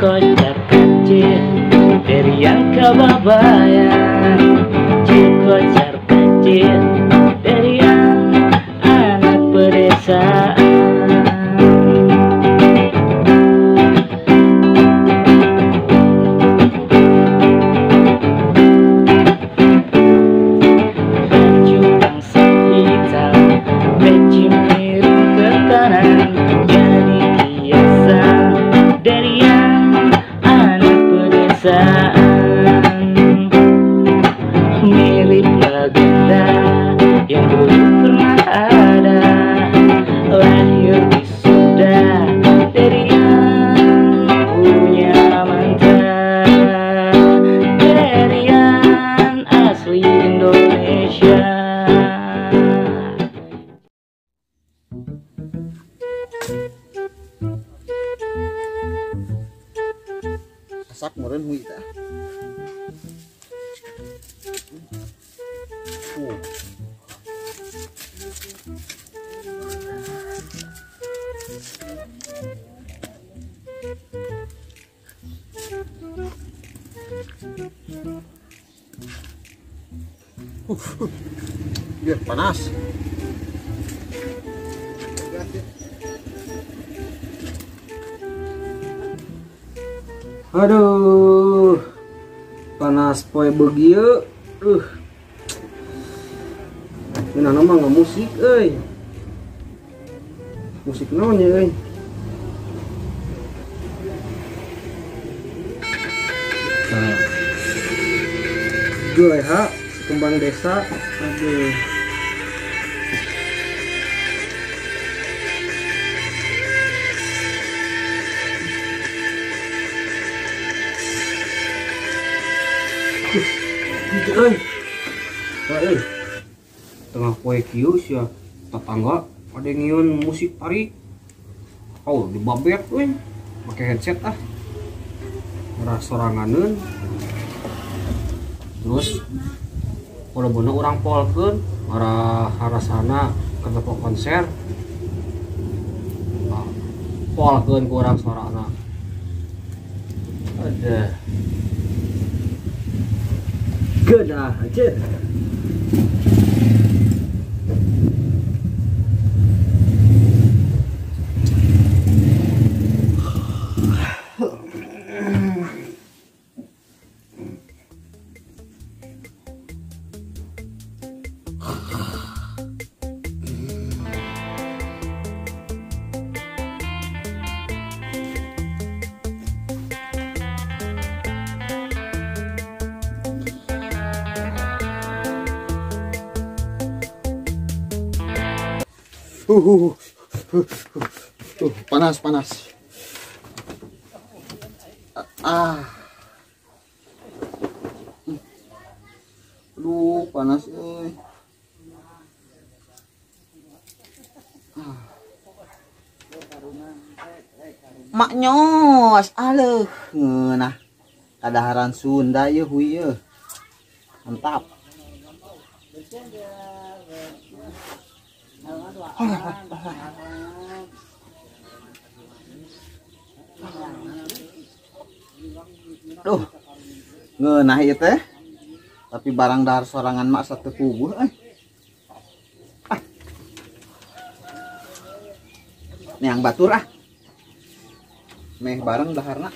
Kocar kecil dari yang kebabayan, kocar kecil dari yang anak pedesaan. Baju bangsa hitam, peci miring ke kanan, jadi kiasan dari yang mirip legenda yang dulu pernah ada, lahir di Sunda dari yang punya mantra, dari yang asli Indonesia. Asak meureun hui tah. Biar panas. Aduh, panas poe begieu. Ngeunah mah musik euy. Musik naon ya euy? Nah. Juleha kembang desa. Aduh. Gitu euy. Wah euy. Tengah poe kieu sia tetangga ada yang ngiun musik tarik. Oh, dibabet euy. Make headset ah. Ngarah soranganeun. Terus kalau orang polkeun arah harasana ke tempat konser. Nah, polkeun ku urang sorana. Ada. Geunah aja. Panas panas. Aduh, panas euy. Mak nyos, aleuh ngeunah. Kadaharan Sunda ieu hui ieu. Mantap. Duh, ngeunah ieu teh. Tapi barang dahar sorangan mak satu kubuh euy. Ah. Neang batur ah. Meh bareng daharna.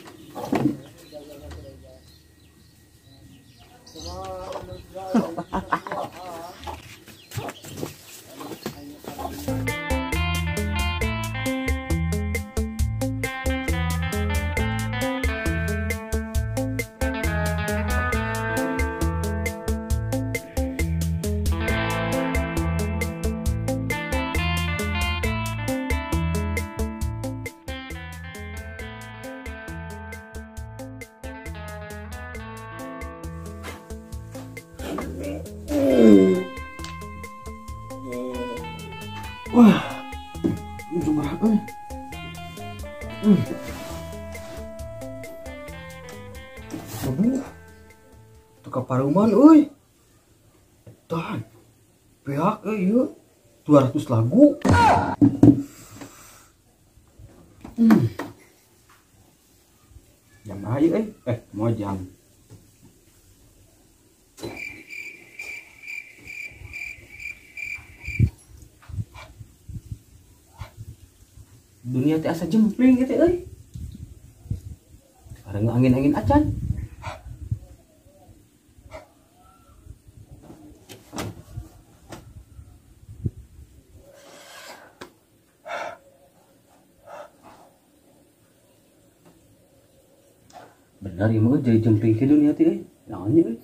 Wah, itu berapa nih? Aduh, teka paruman, euy. Tahan, pihak, euy, yuk. 200 lagu. Jam aja mau jam. Dunia teh asa jempling gitu euy. Bareng angin-angin acan. Benar ieu mah jadi jempling ke dunia teh euy. Naon nya euy.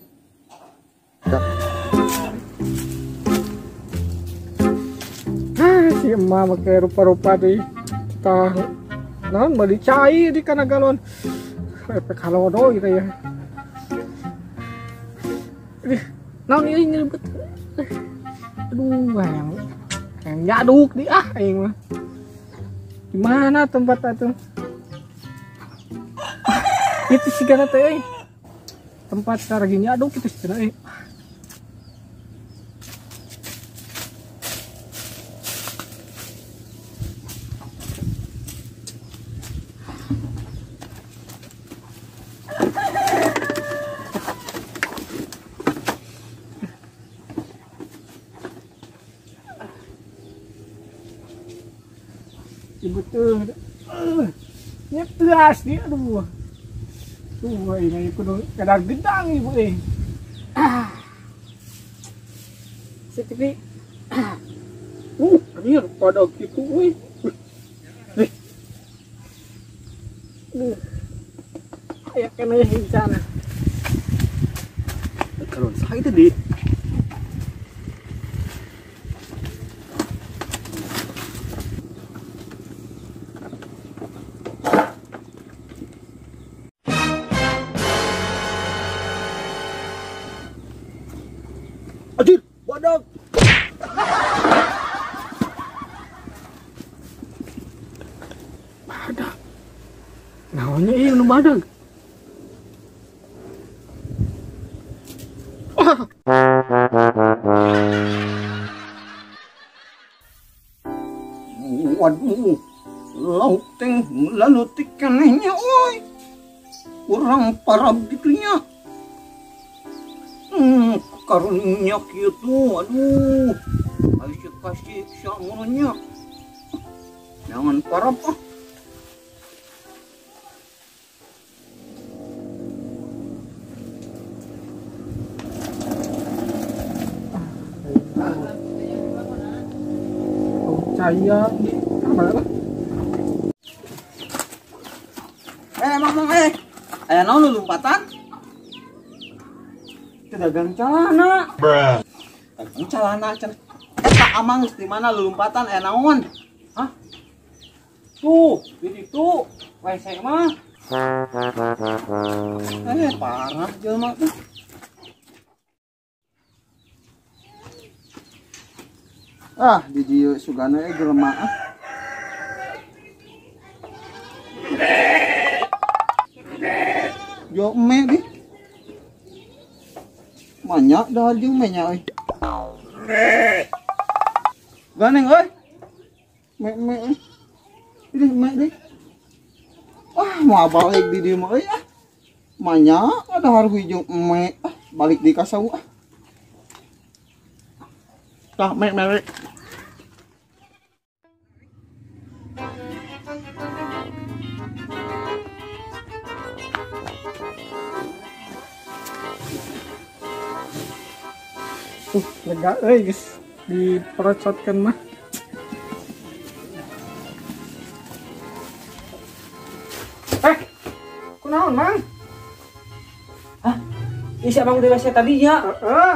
Ah, si emak make rupa-rupa deui. Tah naon meuli cai di kana galon. Efek halodo gitu ya. Ih, naon ieu nyelebet. Aduh, hayang nyaduk di ah aing mah. Di mana tempat atuh? Itu sigana teh euy. Tempat saragi nyaduk itu sigana euy. Ibu tuh, nyeplas dia, aduh, tuh ini kudu kadar gedang ibu eh, seperti, anjir pada gitu, wih, kayak kena di sana. Kalau saya tadi. Anjir, badak. Badak. Naonnya ieu nu badak? Waduh, lauk teh lalu tikanehnya oi. Kurang parah gitunya. Karunya kitu, aduh, ayo kasih samurnya, jangan parah ah. Saya apa lah? Mang, aya naon lu lompatan? Dagang celana. Bruh. Dagang celana cenah. Eta amang geus di mana lu lompatan aya naon? Hah? Tuh, di ditu WC mah. Parah jelema tuh. Ah, di dieu sugana jelema ah. Jo me di. Banyak dah jeung menya euy. Ganeng euy. Me me. Ini me deui. Wah, mau balik di dieu mah euy ah. Banyak ada harus hijau me ah, balik di kasau ah. Tah me me. Lega euy guys, diperocotkan mah. Kunaon Mang? Hah? Ih, si abang udah WC tadi nya. Heeh.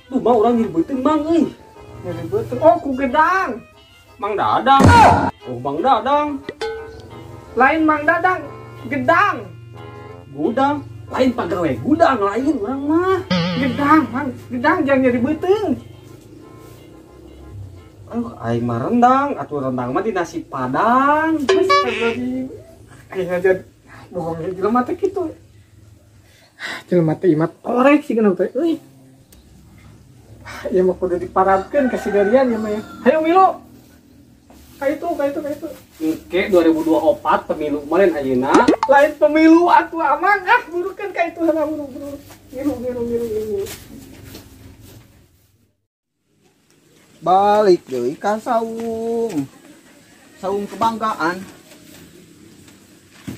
Duh, mau urang nyeri beuteung Mang euy. Nyeri beuteung. Oh, ku gedang. Mang Dadang. Oh, Mang Dadang. Lain Mang Dadang, gedang. Gudang. Lain pagawe gudang lain urang mah. Gedang, Mang. Gedang jangan nyeri beuteung. Aduh, aing mah rendang, atuh rendang mah di nasi padang. Astagfirullahaladzim. Aing aja bohongnya jelema teh kitu. Jelema teh imat korek sih kenapa teh euy. Ya mah kudu diparatkeun ka sigarian ya mah ya. Hayo milu. Ka itu. Engke 2024 pemilu kemarin ayeuna. Lain pemilu atuh amang ah burukeun ka itu heula buru-buru. Ngilu. Balik deui ka saung. Saung kebanggaan.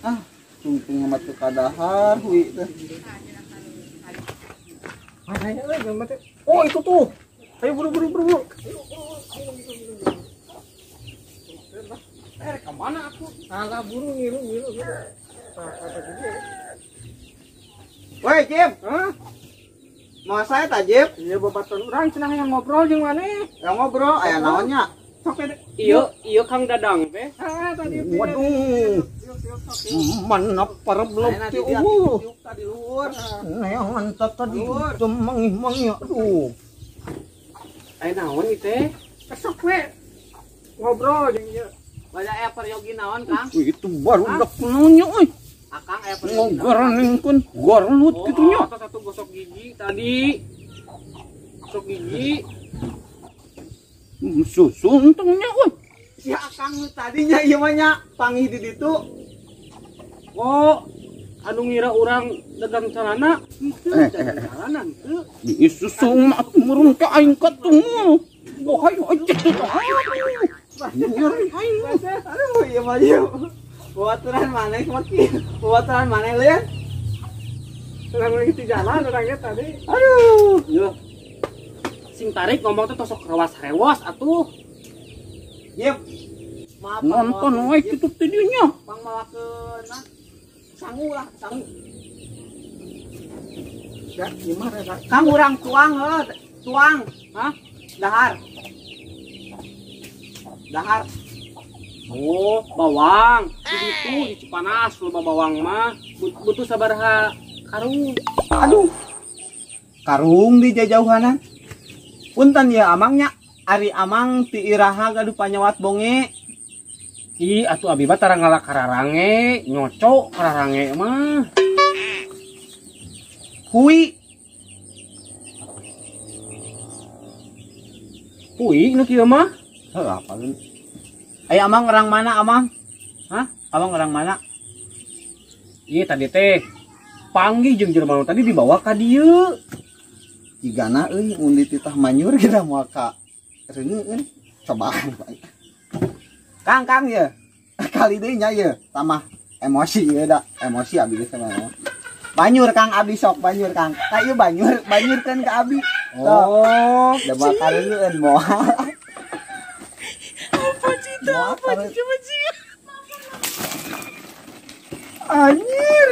Ah, tungtung mah teu kadahar hui teh. Mana ya euy jelema teh? Oh, itu tuh. Ayo buru-buru. Ayo. Ke mana aku? Alah buru ngilu. Tah kata gede. Woi, Jip. Hah? Mau saya tak, Jip? Iya, babaturan urang cenah yang ngobrol jeung maneh. Yang ngobrol aya naon nya? Sok Iya, Kang Dadang teh. Ah, tadi. Waduh. Mana para blok teh eueuh. Tadi luhur. Neangan tadi teu mangih-mangih aduh. Aya naon ieu teh? Sok we. Ngobrol jeung ieu. Bada aya peryogi naon, Kang? Itu baru dak naonnya euy. Akang aya peryogi. Ngogoreningkeun gorlut kitu nya. Oh, satu gosok gigi tadi. Gosok gigi. Susu untungnya euy. Si Akang tadinya ieu mah nya panggih di ditu. Oh, anu ngira urang dagang calana henteu, dagang calana henteu. Di susu mah murung ka aing katung. Bohay aja teh. Nyeri aing. Aduh, ieu mah ieu. Babaturan maneh mah kieu. Babaturan maneh leuh. Urang lagi di jalan orangnya tadi. Aduh. Yeuh. Sing tarik ngomong teh tosok rewas-rewas atuh. Yep. Maaf, nonton wae kitu teh dinya. Pang mawakeun nah. Sangu lah, sangu. Ya, gimana ya? Kang urang tuang heuh, tuang. Hah? Dahar. Dahar. Oh, bawang. Di ditu di Cipanas loba bawang mah. Butuh sabaraha karung. Aduh. Karung di jajauhanan. Punten ya amangnya. Ari amang ti iraha gaduh panyawat bonge. Ih, atuh abi mah tara ngalak kararange, nyocok kararange mah. Hui. Hui nu kieu mah? Heuh, apalun. Aya amang orang mana amang? Hah? Amang orang mana? Iya tadi teh panggih jeung jelema tadi dibawa ka dieu. Jigana euy mun dititah manyur kita moal ka reuneueun. Cobaan. Kang Kang ye. Kali deui nya ye, tambah emosi ye da, emosi abi geus mah. Banyur Kang abi sok banyur Kang. Ka ieu banyur, banyurkeun ka abi. Oh, da moal ka reuneueun moal. Apa cita? Apa cita? Anjir,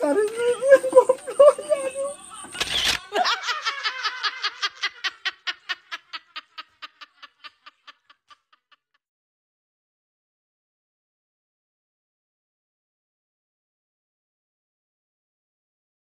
kareuneueun.